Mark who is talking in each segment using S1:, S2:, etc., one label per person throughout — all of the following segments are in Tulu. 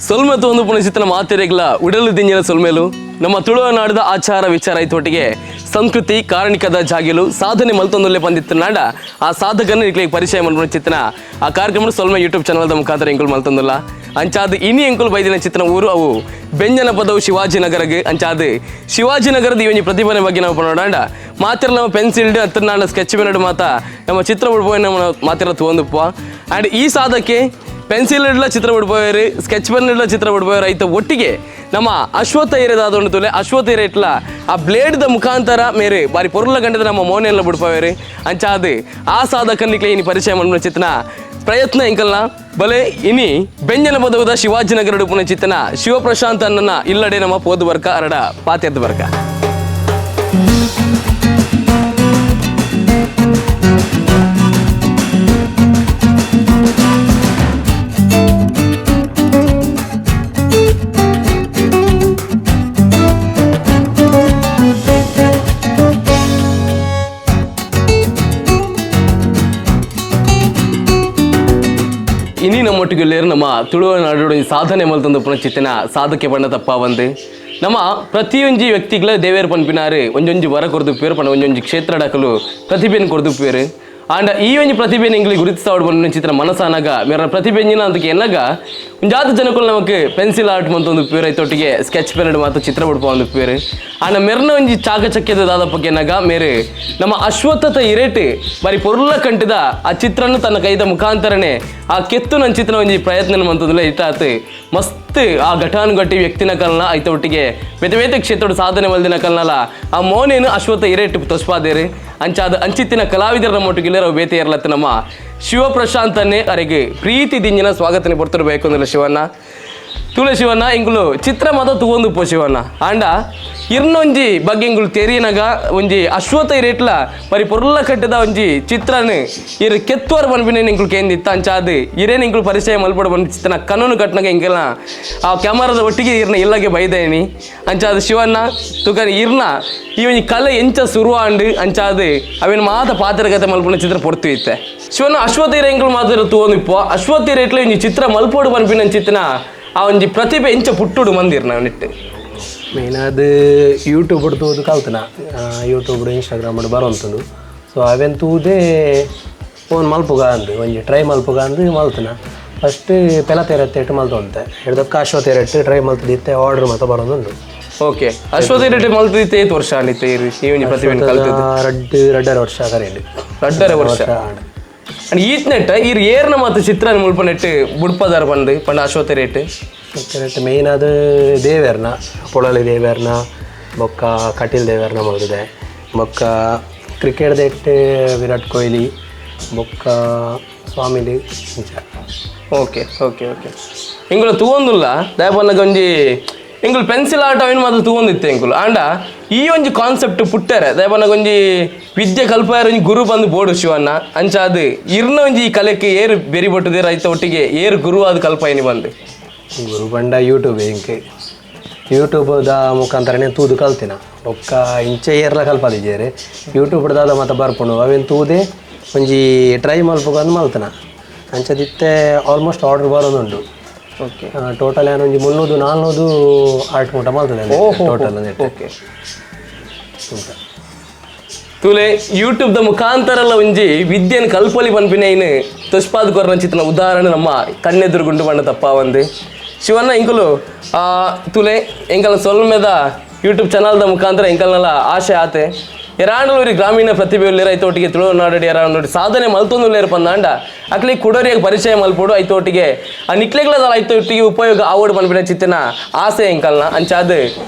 S1: ಸೊಲ್ಮೆ ತೋಂದು ಪುನಚಿತನ ಮಾತೆರೆಗ್ಲ ಉಡಲು ದಿಂಜಿನ ಸೊಲ್ಮೆಲು ನಮ್ಮ ತುಳುನಾಡದ ಆಚಾರ ವಿಚಾರ ಐತೊಟ್ಟಿಗೆ ಸಂಸ್ಕೃತಿ ಕಾರಣಿಕದ ಜಾಗಿಲು ಸಾಧನೆ ಮಲ್ತೊಂದುಲ್ಲೆ ಬಂದಿತ್ತು ನಾಡ ಆ ಸಾಧಕನ ನಿಕ್ಲೆಗ್ ಪರಿಚಯ ಮಲ್ಪುನ ಚಿತ್ತನ ಆ ಕಾರ್ಯಕ್ರಮ ಸೊಲ್ಮೆ ಯೂಟ್ಯೂಬ್ ಚಾನಲ್ದ ಮುಖಾಂತರ ಎಂಕುಲು ಮಲ್ತೊಂದುಲ್ಲ. ಅಂಚಾದ ಇನಿ ಎಂಕುಲು ಬೈದಿನ ಚಿತ್ತನ ಊರು ಅವು ಬೆಂಜನ ಪದವು ಶಿವಾಜಿನಗರಗ್. ಅಂಚಾದ ಶಿವಾಜಿನಗರದ ಈ ಒಂಜಿ ಪ್ರತಿಭೆನ ಬಗ್ಗೆ ನಾವು ಪನೋಡಾಂಡ ಮಾತ್ರ ನಮ್ಮ ಪೆನ್ಸಿಲ್ಡ್ ಅತ್ತನಾಡ ಸ್ಕೆಚ್ ಪೆನ್ ಮಾತ ನಮ್ಮ ಚಿತ್ರ ಉಡ್ಪೋಯ್ ನಮ್ಮ ಮಾತಿರ ತೋಂದುಪ್ಪ. ಆ್ಯಂಡ್ ಈ ಸಾಧಕ್ಕೆ ಪೆನ್ಸಿಲ್ ಇಡ್ಲ ಚಿತ್ರ ಬಿಡ್ಬೋಯರು, ಸ್ಕೆಚ್ ಪೆನ್ ಇಡ್ಲ ಚಿತ್ರ ಬಿಡ್ಬೋಯರು. ಐತ ಒಟ್ಟಿಗೆ ನಮ್ಮ ಅಶ್ವತ್ಥ ಏರಿದಾದ ತುಲೆ ಅಶ್ವತ್ಥ ಏರಿಟ್ಲ ಆ ಬ್ಲೇಡ್ದ ಮುಖಾಂತರ ಮೇರೆ ಬಾರಿ ಪೊರುಲ ಗಂಟದ ನಮ್ಮ ಮೋನೆಲ್ಲ ಬಿಡ್ಪವೇರು. ಅಂಚಾದ ಆ ಸಾಧಕನಿಗೆ ಇನಿ ಪರಿಚಯ ಮನ್ಪುನ ಚಿತ್ತನ ಪ್ರಯತ್ನ ಎಂಕಲ್ನ ಬಲೆ ಇನಿ ಬೆಂಜನ ಬದವುದ ಶಿವಾಜಿನಗರ ಉಡುಪುನ ಚಿತ್ತನ ಶಿವಪ್ರಶಾಂತ್ ಅನ್ನ ಇಲ್ಲಡೆ ನಮ್ಮ ಪೋದು ಬರ್ಕ ಅರಡ ಪಾತೆದ್ದು ಬರ್ಕ. ಇನಿ ನಮ್ಮೊಟ್ಟಿಗೆ ನಮ್ಮ ತುಳುವನಾಡು ಸಾಧನೆ ಮಲ್ತೊಂದು ಪುನಚಿತ್ತಿನ ಸಾಧಕೆ ಬಣ್ಣ ತಪ್ಪ ಬಂದು ನಮ್ಮ ಪ್ರತಿಯೊಂಜಿ ವ್ಯಕ್ತಿಗಳ ದೇವೇರ್ ಪನ್ಪಿನಾರು ಒಂಜೊಂಜಿ ವರ ಕೊರ್ದುಪ್ಪೇರು ಪಂಡ ಒಂಜೊಂಜಿ ಕ್ಷೇತ್ರ ಡಕಲು ಪ್ರತಿಭೆಯನ್ನು ಕೊರ್ದುಪ್ಪೇರು. ಆಂಡ ಈ ಒಂಜಿ ಪ್ರತಿಭೆನ ಎಂಗ್ಲಿ ಗುರುತಿಸಾವಡ್ ಬಂದು ಚಿತ್ರ ಮನಸಾನಾಗ ಮೇರ ಪ್ರತಿಭೆಂಜಿನ ಅಂತ ಎನ್ನಗ ಒಂಜಾತ ಜನಕುಲು ನಮಕ್ ಪೆನ್ಸಿಲ್ ಆರ್ಟ್ ಮಂತೊಂದು ಪೇರು ಐತೊಟ್ಟಿಗೆ ಸ್ಕೆಚ್ ಪೆನ್ ಮಾತ್ರ ಚಿತ್ರ ಬಿಡ್ಪ ಒಂದು ಪೇರು. ಆಂಡ ಮೆರ್ನ ಒಂಜಿ ಚಾಕಚಕ್ಯದ ದಾದಪ್ಪಕ್ಕೆ ಎನ್ನಗ ಮೇರೆ ನಮ್ಮ ಅಶ್ವತ್ಥತ ಇರೇಟ್ ಬಾರಿ ಪೊರ್ಲ ಕಂಟಿದ ಆ ಚಿತ್ರನ್ನು ತನ್ನ ಕೈದ ಮುಖಾಂತರನೇ ಆ ಕೆತ್ತು ನನ್ನ ಚಿತ್ರ ಒಂಜಿ ಪ್ರಯತ್ನ ಮಂತಂದ್ರೆ ಇಟ್ಟಾತು ಮಸ್ತ್ ಆ ಘಟಾನುಘಟಿ ವ್ಯಕ್ತಿನ ಕಲ್ನ ಐತ ಒಟ್ಟಿಗೆ ಬೇತೆ ಬೇತೆ ಕ್ಷೇತ್ರದ ಸಾಧನೆ ಮಲ್ದಿನ ಕಲ್ನಲ ಆ ಮೋನೇನು ಅಶ್ವತ್ಥ ಇರೇಟ್ ತೊಸ್ಪಾದೇರು. ಅಂಚಾದ ಅಂಚಿತ್ತಿನ ಕಲಾವಿದರ ನಮ್ಮೊಟ್ಟಿಗೆ ಅವು ಬೇತೆ ಇರ್ಲತ್ತ ನಮ್ಮ ಶಿವಪ್ರಶಾಂತನ್ನೇ ಅರೆಗೆ ಪ್ರೀತಿ ದಿಂಜಿನ ಸ್ವಾಗತನೆ ಪೊರ್ತುರ್ಬೇಕು ಅಂದಿಲ್ಲ ಶಿವಣ್ಣ. ತುಳ ಶಿವಣ್ಣ ಇಂಗುಲು ಚಿತ್ರ ಮಾತ ತೂವೊಂದು ಪೋ ಶಿವಣ್ಣ. ಆಂಡ ಇರ್ನೊಂಜಿ ಬಗ್ಗೆ ಇಂಗುಲು ತೆರಿಯನಗ ಒಂಜಿ ಅಶ್ವತ್ಥ ಇರೇಟ್ಲ ಬರಿ ಪೊರ್ಲ ಕಟ್ಟದ ಒಂಜಿ ಚಿತ್ರನ ಇರು ಕೆತ್ತುವರ್ ಪನ್ಪಿನ ಇಂಗುಲು ಕೇಂದಿತ್ತ. ಅಂಚಾದ್ ಇರೇನು ಇಂಗುಲು ಪರಿಚಯ ಮಲ್ಪಡ ಬಂದು ಚಿತ್ರನ ಕನನು ಕಟ್ಟನಾಗ ಇಂಗೆಲ್ಲ ಆ ಕ್ಯಾಮರಾದ ಒಟ್ಟಿಗೆ ಇರ್ನ ಇಲ್ಲಗೆ ಬೈದೇನಿ. ಅಂಚಾದ್ ಶಿವಣ್ಣ ತುಕನ್ ಇರ್ನ ಈ ಒಂಜಿ ಕಲೆ ಎಂಚ ಸುರುವಾಂಡು ಅಂಚಾದ್ ಅವಿನ ಮಾತ ಪಾತ್ರಗತೆ ಮಲ್ಪುನ ಚಿತ್ರ ಪೊರ್ತು ಇತ್ತೆ ಶಿವಣ್ಣ. ಅಶ್ವತ್ಥ ಇರ ಇಂಗುಲು ಮಾತ್ರ ತೂವೊಂದು ಇಪ್ಪು ಅಶ್ವತ್ಥ ಇರೇಟ್ಲ ಒಂಜಿ ಚಿತ್ರ ಮಲ್ಪೋಡು ಪನ್ಪಿನ ಚಿತ್ರನ ಆ ಒಂಜಿ ಪ್ರತಿಭೆ ಎಂಚ ಪುಟ್ಟುಡು ಮಂದಿರ್ ನಾವು ನೆಟ್ಟು.
S2: ಮೇನ್ ಅದು ಯೂಟ್ಯೂಬ್ ತೂದು ಕಲ್ತನ, ಯೂಟ್ಯೂಬ್ ಇನ್ಸ್ಟಾಗ್ರಾಮ್ ಬರೋಂತುಂಡು. ಸೊ ಅವೆನ್ ತೂದೇ ಫೋನ್ ಮಲ್ಪುಗ ಅಂದು ಒಂಜಿ ಟ್ರೈ ಮಲ್ಪುಗ ಅಂದು ಮಲ್ತನ. ಫಸ್ಟ್ ಪೆಲ ತೇರತ್ತೆಟ್ಟು ಮಲ್ತೊಂತೆ ಹಿಡ್ದಕ್ಕ ಅಶ್ವತ್ಥ ಇರಟ್ಟು ಟ್ರೈ ಮಲ್ತದಿತ್ತೆ ಆರ್ಡರ್ ಮಾತ ಬರೋದುಂಡು.
S1: ಓಕೆ, ಅಶ್ವತ್ಥ ಇರಟ್ಟು ಮಲ್ತದಿತ್ತೆ ಏತ್ ವರ್ಷ ಆಂಡಿತ್ತೆ ಈ ಒಂಜಿ ಪ್ರತಿಭೆ ಕಲ್ತದ್ದು?
S2: ರಡ್ಡು ರಡ್ಡರ ವರ್ಷ ಕರೆಂಡು.
S1: ರಡ್ಡರೆ ವರ್ಷ. ಅಂಡ್ ಈತ್ ನೆಟ್ಟ ಈರ್ ಏರ್ನ ಮಾತ ಚಿತ್ರ ಮುಲ್ಪ ನೆಟ್ಟು ಬುಡ್ಪದಾರ ಪಂದು ಪಂಡ ಅಶ್ವತ್ಥ rate?
S2: Rate main ಅದು ದೇವೇರ್ನ ಪೊಳಲಿ ದೇವೇರ್ನ ಬೊಕ್ಕ ಕಟೀಲ್ ದೇವೇರ್ನ ಮಲ್ದಿದೆ, ಬೊಕ್ಕ ಕ್ರಿಕೆಟ್ ದೆಟ್ಟು ವಿರಾಟ್ ಕೊಹ್ಲಿ ಬೊಕ್ಕ ಸ್ವಾಮಿಲಿ ಇಂಚ.
S1: Okay okay okay, ಇಂಗುಲು ತೂವೊಂದುಲ್ಲ ದಯಪನ್ನಗ ಒಂಜಿ ಎಂಕುಲು ಪೆನ್ಸಿಲ್ ಆರ್ಟ್ ಅವಿನ ಮಾತ್ರ ತೂವೊಂದಿತ್ತೆ ಎಂಕುಲು. ಆಂಡ ಈ ಒಂಜಿ ಕಾನ್ಸೆಪ್ಟ್ ಪುಟ್ಟರೆ ದಯಪನ್ನಗ ಒಂಜಿ ವಿದ್ಯೆ ಕಲ್ಪಾಯರ ಒಂಜಿ ಗುರು ಬಂದು ಬೋಡು ಶಿವಣ್ಣ. ಅಂಚಾದ್ ಇರ್ನ ಒಂಜಿ ಈ ಕಲೆಕ್ಕೆ ಏರು ಬೆರಿ ಬೊಟ್ಟುದೇ ರೈತ ಒಟ್ಟಿಗೆ ಏರು ಗುರು ಅದು ಕಲ್ಪಾಯಿನಿ ಬಂದು?
S2: ಗುರು ಬಂಡ ಯೂಟ್ಯೂಬ್, ಇಂಕ್ ಯೂಟ್ಯೂಬ್ದ ಮುಖಾಂತರನೇ ತೂದು ಕಲ್ತಿನ. ಬೊಕ್ಕ ಇಂಚೆ ಏರ್ಲ ಕಲ್ಪದಿದ್ದೇರೆ ಯೂಟ್ಯೂಬ್ ದಾದ ಮಾತ ಬರ್ಪುಂಡು ಅವೇನು ತೂದೆ ಒಂಜಿ ಟ್ರೈ ಮಲ್ಪುಗಂದು ಮಲ್ತನ. ಅಂಚದಿತ್ತೆ ಆಲ್ಮೋಸ್ಟ್ ಆರ್ಡರ್ ಬರೋದುಂಡು.
S1: ಓಕೆ.
S2: ಟೋಟಲ್ ಏನು ಒಂಜಿ 300 400 ಆರ್ಟ್ ಮುಟ ಮಲ್ತದೆ ಟೋಟಲ್.
S1: ಓಕೆ, ತೂಲೆ ಯೂಟ್ಯೂಬ್ದ ಮುಖಾಂತರಲ್ಲ ಒಂಜಿ ವಿದ್ಯೆನ್ ಕಲ್ಪೊಲಿ ಪನ್ಪಿನ ತುಷ್ಪಾದ್ ಕೊರ್ನ ಚಿತ್ರನ ಉದಾಹರಣೆ ನಮ್ಮ ಕಣ್ಣೆದುರು ಗುಂಡು ಬಣ್ಣ ತಪ್ಪ ಒಂದು ಶಿವಣ್ಣ. ಇಂಕುಲು ತುಲೆ ಎಂಕಲ್ನ ಸೊಲ್ಮೆದ ಯೂಟ್ಯೂಬ್ ಚಾನಲ್ದ ಮುಖಾಂತರ ಎಂಕಲ್ನೆಲ್ಲ ಆಶೆ ಆತೆ ಎರಾಂಡಲೂರಿ ಗ್ರಾಮೀಣ ಪ್ರತಿಭೆ ಉಲ್ಲೇರ ಐತೋಟಿಗೆ ತುಳುನಾಡು ಎರಾಂಡಲೂರಿ ಸಾಧನೆ ಮಲ್ತೊಂದುಲ್ಲೇರ ಪಂದಾಂಡ ಅಕ್ಲಿ ಕುಡೋರಿಯಾಗ ಪರಿಚಯ ಮಲ್ಪೋಡು ಐತೋಟಿಗೆ ಆ ನಿಕ್ಲೆಗ್ಲದ ಐತೋಟಿಗೆ ಉಪಯೋಗ ಆವೋಡು ಪನ್ಪಿನ ಚಿತ್ತನ ಆಸೆ ಎಂಕಲ್ನ. ಅಂಚಾದ್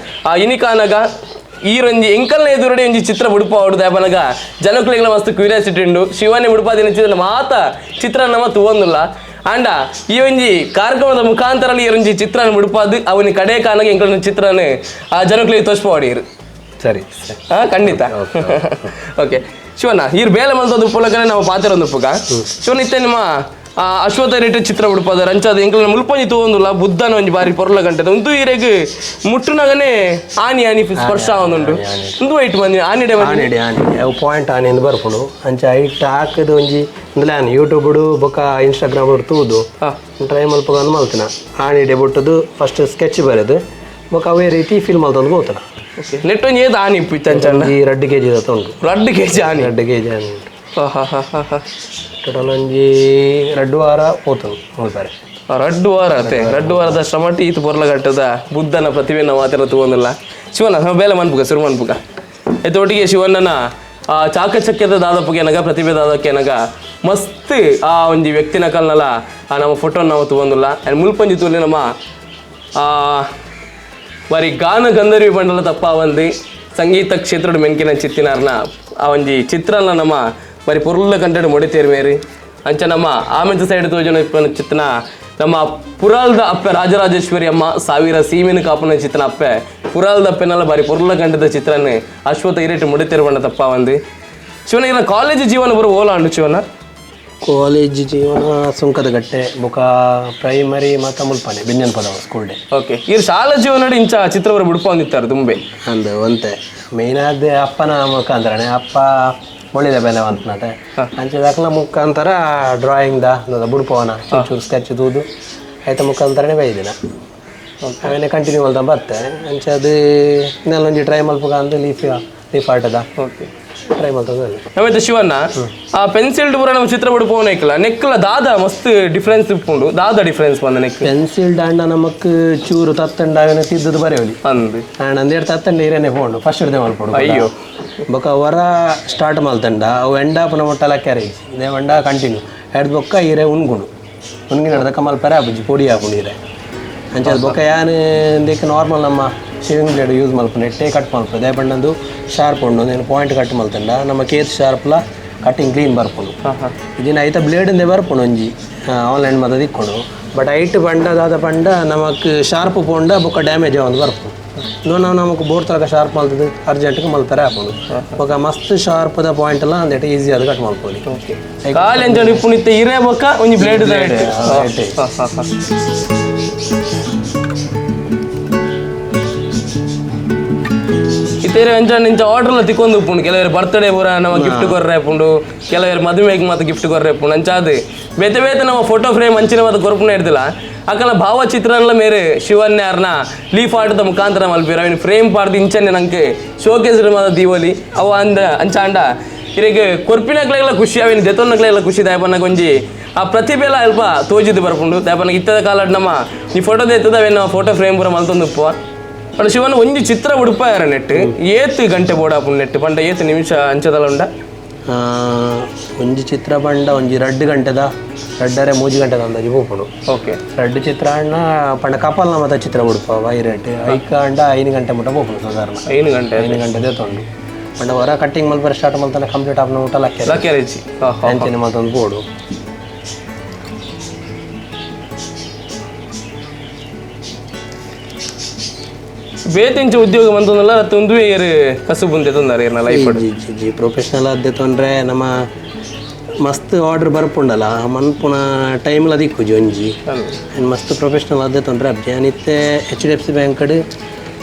S1: ಆ ಇನಿಕಾನಗ ಈ ರೊಂಜಿ ಎಂಕಲ್ನ ಎದುರುಡೆ ಒಂಜಿ ಚಿತ್ರ ಬುಡುಪ ದಾಪನಗ ಜನಕುಲೆಗ್ಲ ಮಸ್ತ್ ಕ್ಯೂರಿಯಾಸಿಟಿ ಉಂಡು. ಶಿವನೇ ಬುಡುಪಾದಿನ ಚಿತ್ರ ಮಾತ ಚಿತ್ರ ನಮ್ಮ ತೂವೊಂದುಲ್ಲ. ಆಂಡ ಈ ಒಂಜಿ ಕಾರ್ಯಕ್ರಮದ ಮುಖಾಂತರ ಈ ಒಂಜಿ ಚಿತ್ರನ ಬುಡುಪಾದು ಅವನಿ ಕಡೆ ಕಾನಗ ಎಂಕಲ್ನ ಚಿತ್ರನ ಆ ಜನಕುಲೆಗ್ ತೋಚ್ಪಾಡಿರು.
S2: ಸರಿ.
S1: ಹಾ, ಖಂಡಿತ. ಓಕೆ ಶಿವಣ್ಣ, ಈರ್ ಬೇಲೆ ಮಲ್ತೊಂದು ಉಪ್ಪುಲಕನೆ ನಾವು ಪಾತ್ರ ಒಂದು ಉಪ್ಪುಗ. ಶಿವಣ್ಣ, ಇತ್ತೆ ನಿಮ್ಮ Ashwath rate ಚಿತ್ರ ಉಡುಪಾದ ಅಂಚಾದ ಎಂಕಲ್ನ ಮುಲ್ಪಂಜಿ ತೂವೊಂದುಲ್ಲ ಬುದ್ಧನ ಒಂಜಿ ಬಾರಿ ಪೊರ್ಲ ಗಂಟೆ ಉಂದು ಇರೆಗ್ ಮುಟ್ಟುನಗನೆ ಆನಿ ಆನಿ ಸ್ಪರ್ಶ ಆವೊಂದುಂಡು ಉಂದು ವೈಟ್ ಮಂದಿ ಆನಿಡೆ ಮಂದಿ
S2: ಆನಿಡೆ ಆನಿ ಅವು ಪಾಯಿಂಟ್ ಆನಿ ಎಂದು ಬರ್ಪುಂಡು ಅಂಚ ಐಟ್ ಹಾಕದು ಒಂಜಿ ಇಂದಲೇ ಆನಿ ಯೂಟ್ಯೂಬ್ ಬೊಕ್ಕ ಇನ್ಸ್ಟಾಗ್ರಾಮ್ ತೂದು ಟ್ರೈ ಮಲ್ಪಗಂದು ಮಲ್ತಿನ ಆನಿಡೆ ಬಿಟ್ಟದು ಫಸ್ಟ್ ಸ್ಕೆಚ್ ಬರೆದು ಬೊಕ್ಕ ಅವೇ ರೀತಿ ಫಿಲ್ ಮಲ್ತೊಂದು ಹೋಗ್ತಾನ.
S1: ನೆಟ್ ಒಂಜಿ ಏತ್ ಆನಿ ಇಪ್ಪು ಇತ್ತು ಅಂಚ?
S2: ಈ 2 ಕೆಜಿ ಉಂಟು.
S1: 2 ಕೆಜಿ ಆನಿ?
S2: 2 ಕೆಜಿ ಆನಿ ಉಂಟು.
S1: ಹಾ ಹಾ ಹಾ ಹಾ ಹಾ.
S2: ಟೋಟಲ್ ಒಂಜಿ 2 ವಾರ ಪೋತುಂಡು ಮಲ್ಪರೆ.
S1: 2 ವಾರ ಅತ್ತೆ. 2 ವಾರದ ಶ್ರಮಟಿ ಈತ ಪೊರ್ಲಗಟ್ಟದ ಬುದ್ಧನ ಪ್ರತಿಭೆ ನಾವು ಆತರ ತಗೊಂಡಿಲ್ಲ. ಶಿವನ ನಾವು ಬೇಲೆ ಮನ್ಪುಗ ಶುರು ಮನ್ಪುಗ ಒಟ್ಟಿಗೆ ಶಿವಣ್ಣನ ಆ ಚಾಕಚಕ್ಯದ ದಾದಪ್ಪಗೆ ಏನಗ ಪ್ರತಿಭೆ ದಾದಕ್ಕೆ ಏನಗ ಮಸ್ತ್ ಆ ಒಂಜಿ ವ್ಯಕ್ತಿನ ಕಲ್ನಲ ಆ ನಮ್ಮ ಫೋಟೋ ನಾವು ತಗೊಂಡಿಲ್ಲ. ಆ್ಯಂಡ್ ಮುಲ್ಪಂಜಿ ತೂಲಿ ನಮ್ಮ ಆ ಬಾರಿ ಗಾನ ಗಂಧರ್ವಿ ಬಂಡಲ ತಪ್ಪ ಒಂದು ಸಂಗೀತ ಕ್ಷೇತ್ರದ ಮೆನ್ಕಿನ ಚಿತ್ತಿನಾರ್ನ ಆ ಒಂಜಿ ಚಿತ್ರನ ನಮ್ಮ ಬಾರಿ ಪೊರ್ಲ ಕಂಟೆಡ್ ಮೊಡಿತೇರು ಮೇರಿ. ಅಂಚ ನಮ್ಮ ಆಮೆಂಚ ಸೈಡ್ ತೋಜನ ಇಪ್ಪನ ಚಿತ್ರನ ನಮ್ಮ ಪುರಾಲ್ದ ಅಪ್ಪೆ ರಾಜರಾಜೇಶ್ವರಿ ಅಮ್ಮ ಸಾವಿರ ಸೀಮೆನ ಕಾಪುನ ಚಿತ್ರನ ಅಪ್ಪೆ ಪುರಾಲ್ದ ಅಪ್ಪೆನಲ್ಲ ಬಾರಿ ಪೊರ್ಲ ಕಂಡದ ಚಿತ್ರನ ಅಶ್ವಥ ಇರೇಟ್ ಮುಡಿತೇರು ಬಣ್ಣ ತಪ್ಪ ಒಂದು. ಶಿವನ ಇನ್ನ ಕಾಲೇಜ್ ಜೀವನ ಬರೋ ಓಲ ಅಂಡು ಶಿವನ?
S2: ಕಾಲೇಜ್ ಜೀವನ ಸುಂಕದಗಟ್ಟೆ ಬೊಕ ಪ್ರೈಮರಿ ಮಾತ ಮುಲ್ಪನೆ ಬೆಂಜನ್ ಪದವ school day.
S1: Okay, ಈ ಶಾಲಾ ಜೀವನ ಇಂಚ ಚಿತ್ರವರ ಬಿಡ್ಪೊಂದಿತ್ತಾರೆ ತುಂಬೆ?
S2: ಅಂದು ಒಂತೆ ಮೇಯ್ನ್ ಆದ ಅಪ್ಪನ ಮುಖಾಂತರನೇ. ಅಪ್ಪ ಒಳ್ಳೆದ ಬೆಲೆ ಅಂತನತೆ ಅಂಚೆ ದಾಖಲ ಮುಖಾಂತರ ಡ್ರಾಯಿಂಗ್ the ಬುಡ್ಪವನ ಚೂರು ಸ್ಕೆಚ್ ತೂದು ಆಯ್ತ ಮುಖಾಂತರನೇ ಬೈದಿನ. ಆಮೇಲೆ ಕಂಟಿನ್ಯೂ ಮಲ್ತ ಬರ್ತೆ. ಅಂಚೆ ಅದು ಇನ್ನೊಂದು ಟ್ರೈ ಮಲ್ಪುಗ ಅಂದು ಲೀಫ್ ಲೀಫ್ ಆಟದ ಟ್ರೈ ಮಲ್ತದ.
S1: ನಮ್ಮತ್ತೆ ಶಿವಣ್ಣ, ಆ ಪೆನ್ಸಿಲ್ ಪೂರ ನಮ್ಮ ಚಿತ್ರ ಬಿಡ್ಪೋನ ಇಕ್ಕಲ ನೆಕ್ಕಲ ದಾದ ಮಸ್ತ್ ಡಿಫ್ರೆನ್ಸ್ ಇಪ್ಪುಂಡು. ದಾದ ಡಿಫ್ರೆನ್ಸ್ ಬಂದ ನೆಕ್?
S2: ಪೆನ್ಸಿಲ್ ದಾಂಡ ನಮಕ್ ಚೂರು ತತ್ತಂಡ ಅವೇನ ತಿದ್ದದು ಬರೆಯೋಲಿ.
S1: ಅಂದು.
S2: ಆಂಡ್ ಅಂದೇಡ್ ತತ್ತಂಡ ಇರೇನೆ ಫೋಂಡು ಫಸ್ಟ್ ಹಿಡ್ದೆ ಮಲ್ಪೊಡು.
S1: ಅಯ್ಯೋ.
S2: ಬೊಕ ವರ ಸ್ಟಾರ್ಟ್ ಮಲ್ತಂಡ ಅವು ಎಂಡ ಪುನ ಮುಟ್ಟಲ ಕ್ಯಾರೇಜ್ ಇದೇ వంಡ ಕಂಟಿನ್ಯೂ ಎಡ್ದು ಬೊಕ್ಕ ಈರೆ ಉಣ್ಗುಂಡು ಉಣ್ಗಿ ನಡ್ದಕ್ಕ ಮಲ್ಪರೆ ಆಪುಜಿ, ಪೊಡಿ ಆಪುಂಡು ಈರೆ. ಅಂಚ ಬೊಕ್ಕ ಯಾನ್ ಇಂದೆಕ್ ನಾರ್ಮಲ್ ನಮ್ಮ shaving blade use ಮಲ್ಪುನೆ ಎಟ್ಟೆ ಕಟ್ ಮಲ್ಪು. ದಾಯೆ ಪಂಡಂದು ಶಾರ್ಪ್ ಉಂಡು నేను ಪಾಯಿಂಟ್ ಕಟ್ ಮಲ್ತಂಡ ನಮ್ಮ ಕೇತ್ ಶಾರ್ಪ್ಲ ಕಟ್ಟಿಂಗ್ ಕ್ಲೀನ್ ಬರ್ಪುಂಡು. ಇದಿನ ಐತ ಬ್ಲೇಡ್ ಇಂದೆ ಬರ್ಪುಂಡು ಒಂಜಿ ಆನ್ಲೈನ್ ಮಾತ ದಿಕ್ಕೊಂಡು. ಬಟ್ ಐಟ್ ಪಂಡ ದಾದ ಪಂಡ ನಮಕ್ ಶಾರ್ಪ್ ಪೋಂಡ ಬೊಕ್ಕ ಡ್ಯಾಮೇಜ್ ಆವೊಂದು ಬರ್ಪುಂಡು. ನಾವು ನಮಕ್ ಬೋರ್ಡ್ ತನಕ ಶಾರ್ಪ್ ಮಲ್ತದ್ದು ಅರ್ಜೆಂಟ್ಗೆ ಮಲ್ಪರೆ ಆಪುಂಡು. ಬೊಕ ಮಸ್ತ್ ಶಾರ್ಪ್ದ ಪಾಯಿಂಟ್ ಎಲ್ಲ ಅಂದೇಟ ಈಸಿ ಅದು ಕಟ್ ಮಲ್ಪೊಲಿ.
S1: ಕಾಲು ಎಂಚ ಇಪ್ಪುನಿತ್ತೆ ಇರೇ ಬೊಕ್ಕ ಒಂಜಿ ಬ್ಲೇಡ್.
S2: ಐತೆ.
S1: ಇತ್ತೇರೆ ಎಂಚ ಇಂಚ ಆರ್ಡರ್ ಎಲ್ಲ ತಿಕ್ಕೊಂದು ಉಪ್ಪುಂಡು. ಕೆಲವರು ಬರ್ತ್ಡೇ ಪೂರ ನಮ್ಮ ಗಿಫ್ಟ್ ಕೊರ್ರೆ ಉಪ್ಪುಂಡು, ಕೆಲವರು ಮದುವೆಗೆ ಮಾತ ಗಿಫ್ಟ್ ಕೊರ್ರೆ ಉಪ್ಪುಂಡು. ಅಂಚ ಅದು ಬೇತೆ ಬೇತೆ ನಮ್ಮ ಫೋಟೋ ಫ್ರೇಮ್ ಅಂಚಿನ ಮಾತ ಕೊರ್ಪುನ ಹಿಡ್ದಿಲ್ಲ. ಅಕಲ ಭಾವಚಿತ್ರನ್ಲ ಮೇರೆ ಶಿವನ್ಯಾರ್ನ ಲೀಫ್ ಆಟದ ಮುಖಾಂತರ ಮಲ್ಪಿರ ಅವಿನ ಫ್ರೇಮ್ ಪಾಡ್ದು ಇಂಚನೆ ನಂಗೆ ಶೋಕೇಸ್ ಮಾತ ದೀವಲಿ ಅವ ಅಂದ. ಅಂಚ ಅಂಡ ಇರೆಗ್ ಕೊರ್ಪಿನಕ್ಲೆಲ್ಲ ಖುಷಿ, ಅವಿನ ದೆತೊನ್ನಕ್ಲೆಲ್ಲ ಖುಷಿ. ದಾಯಪನ್ನಗ ಒಂಜಿ ಆ ಪ್ರತಿಭೆಲ ಅಲ್ಪ ತೋಜಿದ್ದು ಬರ್ಪುಂಡು. ದಾಯಪನ್ನಗ ಇತ್ತದ ಕಾಲಡ್ ನಮ್ಮ ಈ ಫೋಟೋ ದೆತ್ತದ ಅವೇನ ಫೋಟೋ ಫ್ರೇಮ್ ಪೂರ ಮಲ್ತೊಂದು ಉಪ್ಪುವ. ಪಂಡ ಶಿವನ ಒಂಜಿ ಚಿತ್ರ ಉಡುಪಾಯರ ನೆಟ್ ಏತ್ ಗಂಟೆ ಬೋಡಾಪುಂಡು ನೆಟ್? ಪಂಡ ಏತ್ ನಿಮಿಷ ಅಂಚದಲ ಉಂಡ?
S2: ಒಂಜಿ ಚಿತ್ರ ಪಂಡ ಒಂಜಿ 2 ಗಂಟೆದ 2.5 3 ಗಂಟೆದ ಅಂದಾಜು ಪೋಪುಂಡು. ರಡ್ಡು ಚಿತ್ರ ಅಣ್ಣ ಪಂಡ ಕಪಾಲ್ನ ಮತ ಚಿತ್ರ ಉಡುಪ ವೈರೇಟ್ ಐಕ ಅಂಡ 5 ಗಂಟೆ ಮುಟ್ಟ ಪೋಪುಂಡು ಸಾಧಾರಣ.
S1: 5 ಗಂಟೆ?
S2: 5 ಗಂಟೆ ತೊಂಡು ಪಂಡ ಹೊರ ಕಟ್ಟಿಂಗ್ ಮಲ್ಪರೆ ಸ್ಟಾರ್ಟ್ ಮಲ್ತಾನೆ ಕಂಪ್ಲೀಟ್ ಆಪ್ನ ಊಟ ಲಕ್ಕೆ.
S1: ಲಕ್ಕೆರೆಚಿ.
S2: ಅಂಚನೆ ಮಲ್ತೊಂದು ಬೋಡು.
S1: ಬೇತಿಂಚ ಉದ್ಯೋಗ ಬಂತಂದಲ್ಲ ತುಂದುವೆ ಏರು ಕಸುಬುಂದೆ ತೊಂದರೆ ಏರ್ನ life?
S2: G G G, professional ಆದ್ದೆ ತೊಂದರೆ. ನಮ್ಮ ಮಸ್ತ್ ಆರ್ಡರ್ ಬರ್ಪುಂಡಲ್ಲ ಮನ್ಪುನ ಟೈಮ್ಲ ದಿಕ್ಕುಜಿ ಒಂಜಿ. ಆ್ಯಂಡ್ ಮಸ್ತ್ ಪ್ರೊಫೆಷ್ನಲ್ ಆದ್ದೆ ತೊಂದರೆ ಅಬ್ಜಿ. ಇತ್ತೆ H D F C bank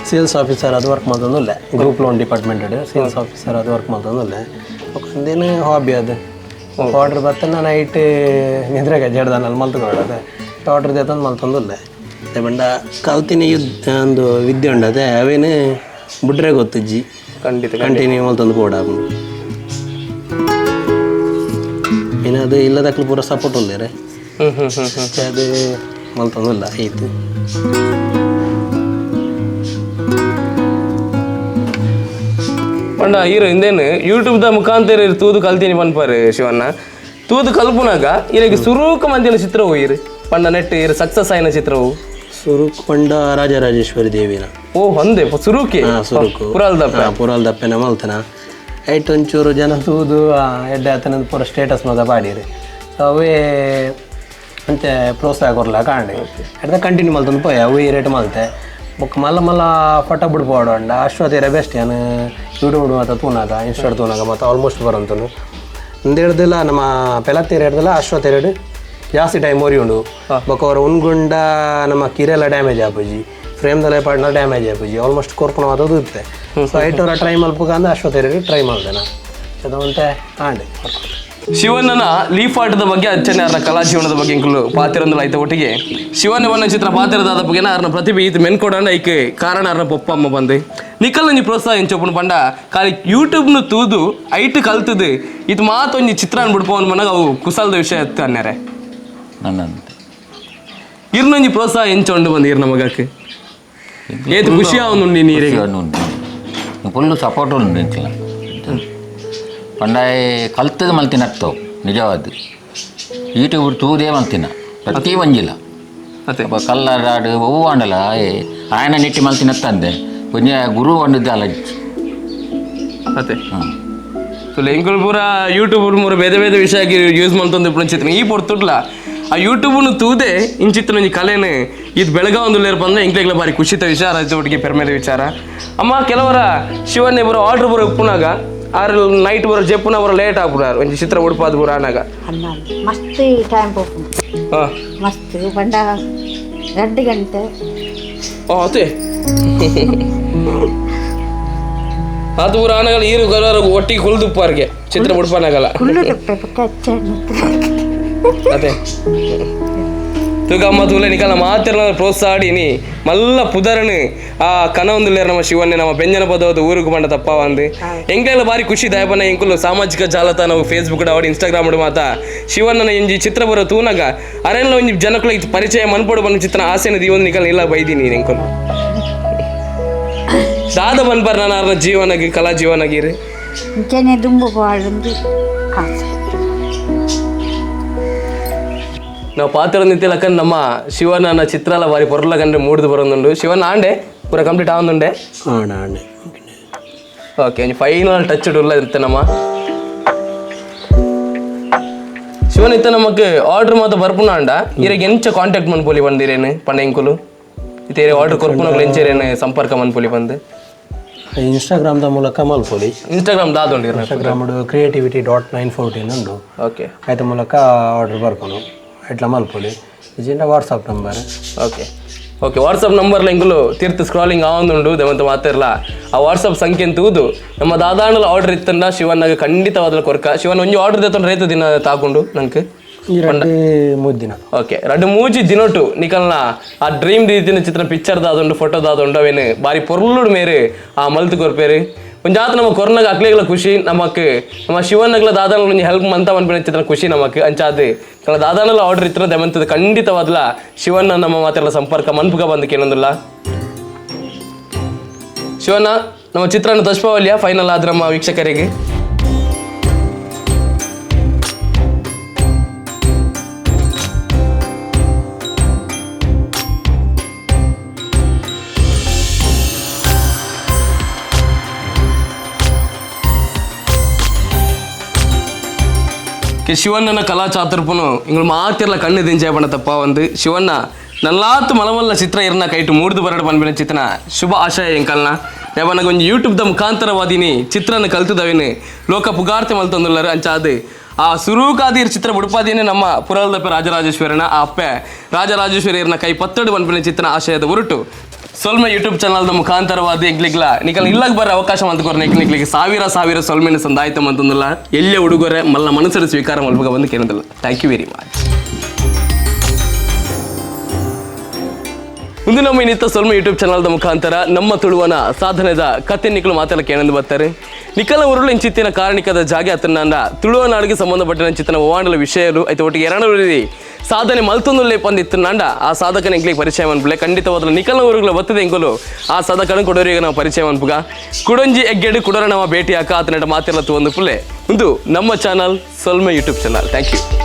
S2: sales officer ಅದು ವರ್ಕ್ ಮಲ್ತೊಂದುಲ್ಲೆ. Group loan department sales officer ಅದು ವರ್ಕ್ ಮಲ್ತೊಂದುಲ್ಲೆ. ಒಂದೇನು ಹಾಬಿ ಅದು. ಆರ್ಡರ್ ಬರ್ತನ ನೈಟ್ ನಿದ್ರೆಗೆ ಜಡ್ದಾನಲ್ಲಿ ಮಲ್ತುಕೊಳ್ಳೋದೆ ಆರ್ಡರ್ ದೇತಂದು ಮಲ್ತೊಂದುಲ್ಲೆ. ಬಂಡ ಕಲ್ತಿನ ಯುದ್ಧ ಒಂದು ವಿದ್ಯೆ ಉಂಡದೆ ಅವೇನು ಬುಡ್ರೆ ಗೊತ್ತುಜ್ಜಿ.
S1: ಖಂಡಿತ.
S2: ಕಂಟಿನ್ಯೂ ಮಲ್ತೊಂದು ಬೋಡ ಇನ್ನು ಅದು ಇಲ್ಲದಕ್ಲು ಪೂರ ಸಪೋರ್ಟ್ ಉಲ್ಲೇರೆ.
S1: ಹ್ಮ್ ಹ್ಮ್ ಹ್ಮ್ ಹ್ಮ್
S2: ಅದು ಮಲ್ತೊಂದುಲ್ಲ ಆಯ್ತು.
S1: ಪಂಡ ಈರು ಇಂದೇನು ಯೂಟ್ಯೂಬ್ದ ಮುಖಾಂತರ ಇರು ತೂದು ಕಲ್ತೀನಿ ಪನ್ಪಾರು ಶಿವಣ್ಣ. ತೂದು ಕಲ್ಪುನಾಗ ಇರೆಗ್ ಸುರೂಕ ಮಂದಿನ ಚಿತ್ರವು ಇರು ಪಂಡ ನೆಟ್ ಇರು ಸಕ್ಸಸ್ ಆಯಿನ ಚಿತ್ರವು?
S2: ಸುರುಕ್ ಪಂಡ ರಾಜರಾಜೇಶ್ವರಿ ದೇವಿನ.
S1: ಓ, ಒಂದೇ ಸುರೂಕೆ?
S2: ಹಾ, ಸುರುಕು.
S1: ಪುರಾಲ್ದಪ್ಪ.
S2: ಪುರಾಲ್ದಪ್ಪೆನ ಮಲ್ತನ. ಐಟ್ ಒಂಚೂರು ಜನ ತೂದು ಎಡ್ಡೆ ಆತನ ಪೂರ ಸ್ಟೇಟಸ್ ಮಾತ ಪಾಡಿರು. ಸೊ ಅವೇ ಅಂಚೆ ಪ್ರೋತ್ಸಾಹ ಕೊರ್ಲ ಕಾಂಡೆ ಎಡ್ದ ಕಂಟಿನ್ಯೂ ಮಲ್ತೊಂದು ಪೋಯೆ. ಅವೇ ರೇಟ್ ಮಲ್ತೆ. ಬೊಕ್ಕ ಮಲ್ಲ ಮಲ್ಲ ಫಟ ಬಿಡ್ಪೋಡು ಅಂಡ ಅಶ್ವತೀರ ಬೆಸ್ಟ್. ಯಾನ್ ಯೂಟ್ಯೂಬ್ ಮಾತ ತೂನಾಗ ಇನ್ಸ್ಟಾಡ್ ತೂನಾಗ ಮತ್ತು ಆಲ್ಮೋಸ್ಟ್ ಬರಂತನು. ಒಂದು ಹಿಡ್ದಿಲ್ಲ ನಮ್ಮ ಪೆಲತ್ತೀರ ಹಿಡ್ದಿಲ್ಲ ಅಶ್ವತೀರಡು. ಜಾಸ್ತಿ ಟೈಮ್ ಒರಿಯುಂಡು. ಬೊಕ ಅವರ ಉನ್ಗುಂಡ ನಮ್ಮ ಕಿರೆಲ್ಲ ಡ್ಯಾಮೇಜ್ ಆಪುಜಿ, ಫ್ರೇಮ್ ದಲೆ ಪಾಡ್ನ ಡ್ಯಾಮೇಜ್ ಆಪುಜಿ, ಆಲ್ಮೋಸ್ಟ್ ಕೊರ್ಪುನ ಮಾತ ಇತ್ತೆ. ಸೊ ಐಟ್ ಅವರ ಟ್ರೈ ಮಲ್ಪುಗ ಅಂದ್ರೆ ಅಶ್ವಥೇರಿ ಟ್ರೈ ಮಾಡ್ದೇನ ಅದೊಂತೆ ಆಂಡ್.
S1: ಶಿವಣ್ಣನ ಲೀಫ್ ಆಟದ ಬಗ್ಗೆ ಅಚ್ಚನೆ ಅವರ ಕಲಾ ಜೀವನದ ಬಗ್ಗೆ ಇಂಕುಲು ಪಾತಿರಂದುಲ. ಐತ ಒಟ್ಟಿಗೆ ಶಿವಣ್ಣ ಬಣ್ಣ ಚಿತ್ರ ಪಾತಿರದಾದ ಬಗ್ಗೆ ಅರ್ನ ಪ್ರತಿಭೆ ಈತ ಮೆನ್ಕೊಡಂಡ ಐಕ್ ಕಾರಣ ಅರ್ನ ಪೊಪ್ಪ ಅಮ್ಮ ಬಂದು ನಿಕಲ್ ಒಂಜಿ ಪ್ರೋತ್ಸಾಹ ಎಂಚೊಪ್ಪುನು ಪಂಡ ಖಾಲಿ ಯೂಟ್ಯೂಬ್ನು ತೂದು ಐಟ್ ಕಲ್ತದು ಇದು ಮಾತೊಂಜಿ ಚಿತ್ರ ಬಿಡ್ಪೋನ್ ಮನಗ ಅವು ಕುಸಲ್ದ ವಿಷಯ ಎತ್ತು ಅನ್ನಾರೆ.
S3: ನನ್ನಂತೆ.
S1: ಇರ್ನೊಂಜಿ ಪ್ರೋತ್ಸಾಹ ಎಂಚೊಂಡು ಬಂದು ಇರ್ನ ಮಗಕ್ಕೆ ಏತ್ ಖುಷಿ ಆವೊಂದುಂಡು ನೀರಿಗೆ?
S3: ಉಂಟು, ಫುಲ್ಲು ಸಪೋರ್ಟ್ ಉಂಟು ಎಂಚಿನ ಪಂಡ ಕಲ್ತದ ಮಲ್ತಿನ ಅತ್ತವು ನಿಜವಾದ ಯೂಟ್ಯೂಬ್ ತೂದೇ ಮಲ್ತಿನ ಪ್ರತಿ ಒಂಜಿಲ.
S1: ಅತ್ತೆ.
S3: ಅಪ್ಪ ಕಲ್ಲರ್ ಆಡು ಒವ್ವು ಆಂಡಲ ಆಯನ ನೆಟ್ಟಿ ಮಲ್ತಿನ ತಂದೆ ಒಂಜಿ ಗುರು ಒಂಡಿದ್ದ ಅಲ್ಲ.
S1: ಅತ್ತೆ.
S3: ಹ್ಞೂ.
S1: ಸೊ ಎಂಕುಲು ಪೂರ ಯೂಟ್ಯೂಬ್ ಮೂರು ಬೇರೆ ಬೇರೆ ವಿಷಯ ಯೂಸ್ ಮಾಡ್ತಂದು ಇಪ್ಪು ಈ ಪೊರ್ತುಡ್ಲ ಆ ಯೂಟ್ಯೂಬ್ನು ತೂದೆ ಇಂಚಿತ್ತಿನ ಒಂಜಿ ಕಲೆನು ಇದು ಬೆಳಗಾವ್ ಬಂದ್ರೆ ಎಂಕ್ಲೆಗ್ಲ ಬಾರಿ ಖುಷಿತ ವಿಚಾರ, ರೈತ ಒಟ್ಟಿಗೆ ಪೆರ್ಮೆದ ವಿಚಾರ. ಅಮ್ಮ, ಕೆಲವರ ಶಿವನ್ನೇ ಬರೋ ಆರ್ಡರ್ ಬರೋ ಉಪ್ಪುನಾಗ ಆರ್ ನೈಟ್ ಬರೋ ಜೆಪ್ಪುನ ಬರೋ ಲೇಟ್ ಆಗ್ಬಿಡಾರು ಒಂಜಿ ಚಿತ್ರ ಉಡುಪಾದ ಪೂರ ಆನಾಗ.
S4: ಅನ್ನ ಮಸ್ತ್ ಟೈಮ್ ಪೋಪುಂಡು. ಮಸ್ತ್ ಪಂಡ 2 ಗಂಟೆ.
S1: ಅದೇ ಅದು ಪೂರ ಆನಾಗಲ್ಲ ಈರು ಗಲರ ಒಟ್ಟಿಗೆ ಕುಲ್ದುಪ್ಪಾರ್ಗೆ ಚಿತ್ರ ಉಡುಪಾನಾಗಲ್ಲ.
S4: ಕುಳ್ಳು ಪಕ್ಕ.
S1: ಅದೇ ತೂಕಮ್ಮ ತೂಲೆ ನಿಕಲ ಮಾತಿರ್ಲ ಪ್ರೋತ್ಸಾಹ ನೀ ಮಲ್ಲ ಪುದರನು ಆ ಕನ ಒಂದುಲ್ಲೇರ್ ನಮ್ಮ ಶಿವನ್ನೇ ನಮ್ಮ ಬೆಂಜನ ಪದವದ ಊರಿಗೆ ಬಂಡ ತಪ್ಪ ಬಂದು ಎಂಕೆಲ್ಲ ಬಾರಿ ಖುಷಿ ದಯಪನ. ಎಂಕುಲು ಸಾಮಾಜಿಕ ಜಾಲತಾಣ ಫೇಸ್ಬುಕ್ ಅವಡಿ ಇನ್ಸ್ಟಾಗ್ರಾಮ್ ಮಾತ ಶಿವಣ್ಣನ ಎಂಜಿ ಚಿತ್ರ ಬರೋ ತೂನಗ ಅರೆಲ್ಲ ಒಂಜಿ ಜನಕುಲ ಪರಿಚಯ ಮನ್ಪೊಡು ಬಂದು ಚಿತ್ರ ಆಸೆನ ದೀವೊಂದು ನಿಕಲ್ ಇಲ್ಲ ಬೈದೀನಿ. ಎಂಕುಲು ದಾದ ಬನ್ಪರ್ ನಾನು ಅರ್ನ ಜೀವನಗಿ ಕಲಾ ಜೀವನಗಿರಿ.
S4: ಇಂಚನೆ ದುಂಬು ಬಾಳುಂದು ಆಸೆ.
S1: ನಾವು ಪಾತ್ರ ನಿಂತಿಲ್ಲಕ್ಕ ನಮ್ಮ ಶಿವನ ಚಿತ್ರಾಲ ಬಾರಿ ಪೊರ್ಲ ಕಂಡ್ರೆ ಮೂಡ್ದು ಬರೋದುಂಡು. ಶಿವನ ಆಂಡೆ ಪೂರ ಕಂಪ್ಲೀಟ್ ಆವೊಂದುಂಡೆ.
S2: ಆಂಡ ಆಂಡೆ.
S1: ಓಕೆ, ಒಂಜಿ ಫೈನಲ್ ಟಚ್ ಉಲ್ಲ ಇರುತ್ತೆ ನಮ್ಮ ಶಿವನ್. ಇತ್ತ ನಮಕ್ ಆರ್ಡರ್ ಮಾತ ಬರ್ಪುನ ಅಂಡ ಇರೆಗ್ ಎಂಚ ಕಾಂಟ್ಯಾಕ್ಟ್ ಮನ್ಪೊಲಿ ಬಂದಿರೇನು ಪಂಡ ಎಂಕುಲು ಇತ್ತೆ ಆರ್ಡರ್ ಕೊರ್ಪುನಕ್ಲು ಎಂಚೇರೇನು ಸಂಪರ್ಕ ಮನ್ಪೊಲಿ ಬಂದು?
S2: ಇನ್ಸ್ಟಾಗ್ರಾಮ್ದ ಮೂಲಕ ಮಲ್ಪೊಲಿ.
S1: ಇನ್ಸ್ಟಾಗ್ರಾಮ್ ದಾದುಂಡು ಇರ್ನ?
S2: ಇನ್ಸ್ಟಾಗ್ರಾಮ್ creativity.914 ಉಂಡು.
S1: ಓಕೆ.
S2: ಆಯ್ತ ಮೂಲಕ ಆರ್ಡರ್ ಬರ್ಪುನು, ಎಟ್ಲ ಮಲ್ಪೊಲಿ. ಇಜಿಂಡ WhatsApp number.
S1: Okay okay, WhatsApp number ಎಂಕುಲು ತೀರ್ಥ ಸ್ಕ್ರಾಲಿಂಗ್ ಆವೊಂದುಂಡು ದೇವಂತ ಮಾತಿರ್ಲ. ಆ ವಾಟ್ಸಪ್ ಸಂಖ್ಯೆ ತೂದು ನಮ್ಮ ದಾದಾಂಡಲ ಆರ್ಡರ್ ಇತ್ತಂಡ ಶಿವನಾಗ ಖಂಡಿತವಾದ ಕೊರ್ಕ. ಶಿವನ್, ಒಂಜಿ ಆರ್ಡರ್ ದೇತೊಂಡು ರೇತ ದಿನ ತಾಕೊಂಡು ನಂಗೆ?
S2: ಈ 2-3 ದಿನ.
S1: ಓಕೆ, 2-3 ದಿನೊಟು ನಿಕಲ್ನ ಆ ಡ್ರೀಮ್ ದಿನ ಚಿತ್ರ ಪಿಕ್ಚರ್ ದಾದುಂಡು, ಫೋಟೋ ದಾದುಂಡು ಅವೇನು ಬಾರಿ ಪೊರ್ಲುಡು ಮೇರು ಆ ಮಲ್ತು ಕೊರ್ಪೇರು. ಒಂಜಾತ ನಮ್ಮ ಕೊರ್ನಗ ಅಕ್ಲೆಗ್ಲ ಖುಷಿ ನಮಕ್, ನಮ್ಮ ಶಿವನಗ್ಲ ದಾದಾನ ಒಂಜಿ ಹೆಲ್ಪ್ ಮಂತ ಮನ್ಪಿನ ಚಿತ್ರ ಖುಷಿ ನಮಕ್. ಅಂಚಾದ್ ಕೆಲ ದಾದಾನಲ ಆರ್ಡರ್ ಇತ್ತಿನ ದಮಂತದ ಖಂಡಿತವಾದ್ಲ ಶಿವಣ್ಣ ನಮ್ಮ ಮಾತೆಲ್ಲ ಸಂಪರ್ಕ ಮನ್ಪುಗ ಬಂದು ಕೇನೊಂದಿಲ್ಲ. ಶಿವಣ್ಣ, ನಮ್ಮ ಚಿತ್ರನ ದಶಪಾವಲ್ಯ ಫೈನಲ್ ಆದ್ರೆ ನಮ್ಮ ವೀಕ್ಷಕರಿಗೆ. ಶಿವಣ್ಣನ ಕಲಾ ಚಾತುರ್ಪುನು ಇಂಗಳು ಮಾತಿರ್ಲ ಕಣ್ಣು ದಿಂಜೆ ಬಣ್ಣ ತಪ್ಪ ಒಂದು. ಶಿವಣ್ಣ ನಲ್ಲಾತು ಮಲಮಲ್ಲ ಚಿತ್ರ ಇರ್ನ ಕೈಟು ಮೂಡ್ದು ಬರಡು ಪನ್ಪಿನ ಚಿತ್ರನ ಶುಭ ಆಶಯ ಎಂಕಲ್ನ. ಯಾವನಾಗ ಒಂಜಿ ಯೂಟ್ಯೂಬ್ದ ಮುಖಾಂತರವಾದಿನಿ ಚಿತ್ರನ ಕಲ್ತದವೇನು ಲೋಕ ಪುಗಾರ್ತೆ ಮಲ್ತೊಂದುಲ್ಲರು. ಅಂಚಾದು ಆ ಸುರೂಕಾದಿರ್ ಚಿತ್ರ ಬುಡುಪಾದಿನೇ ನಮ್ಮ ಪುರಲ್ದಪ್ಪೆ ರಾಜರಾಜೇಶ್ವರನ ಆ ಅಪ್ಪೆ ರಾಜರಾಜೇಶ್ವರಿಯರ್ನ ಕೈ ಪತ್ತಡು ಪನ್ಪಿನ ಚಿತ್ರನ ಆಶಯದ ಉರುಟು ಸೊಲ್ಮೆ ಯೂಟ್ಯೂಬ್ ಚಾನಲ್ದ ಮುಖಾಂತರವಾದ ಎಂಕ್ಲಿಗ್ಲ ನಿಕಲ್ ಇಲ್ಲಗ್ ಬರ ಅವಕಾಶ ಮಂತ್ಕೊರ್ನ ಎಂಕ್ಲಿಗ್ಲಿಗೆ ಸಾವಿರ ಸಾವಿರ ಸೊಲ್ಮೆನ ಸಂದಾಯ್ತ ಮಂತಂದಿಲ್ಲ. ಎಲ್ಲೇ ಉಡುಗೊರೆ ಮಲ್ಲ ಮನಸ್ಸು ಸ್ವೀಕಾರ ಮಲ್ಪಗ ಬಂದು ಕೇಳೋದಿಲ್ಲ. Thank you very much. ಮುಂದೆ ನಮ್ಮ ಇನ್ನಿತ್ತ ಸೊಲ್ಮೆ ಯೂಟ್ಯೂಬ್ ಚಾನಲ್ದ ಮುಖಾಂತರ ನಮ್ಮ ತುಳುವನ ಸಾಧನೆದ ಕತೆ ನಿಕಲು ಮಾತೆಲ್ಲ ಕೇಳಂದು ಬರ್ತಾರೆ. ನಿಕಲ ಉರುಳು ಇಂಚಿತ್ತಿನ ಕಾರಣಿಕದ ಜಾಗೆ ಅತನ ತುಳುವ ನಾಡಿಗೆ ಸಂಬಂಧಪಟ್ಟಿನ ಚಿತ್ತನ ಒವಾಂಡಲ ವಿಷಯಲು ಐತೆ ಒಟ್ಟಿಗೆ ಎರಡು ಸಾಧನೆ ಮಲ್ತೊಂದುಲ್ಲೇ ಪಂದಿತ್ತು ನಂಡ ಆ ಸಾಧಕನ ಎಂಕ್ಲಿಗೆ ಪರಿಚಯ ಮನ್ಪುಲೆ. ಖಂಡಿತವಾದ ನಿಕಲ ಊರುಗಳ ಬತ್ತದೆ ಎಂಕುಲು ಆ ಸಾಧಕನ ಕೊಡೋರಿಗೆ ನಾವು ಪರಿಚಯ ಮನ್ಪುಗ. ಕುಡೊಂಜಿ ಎಗ್ಗೆಡು ಕುಡೋರ ನಮ್ಮ ಭೇಟಿ ಹಾಕ ಆತನಟ ಮಾತೆಲ್ಲ ಒಂದು ಪುಲೆ ಒಂದು ನಮ್ಮ ಚಾನಲ್ ಸೊಲ್ಮೆ YouTube channel. Thank you.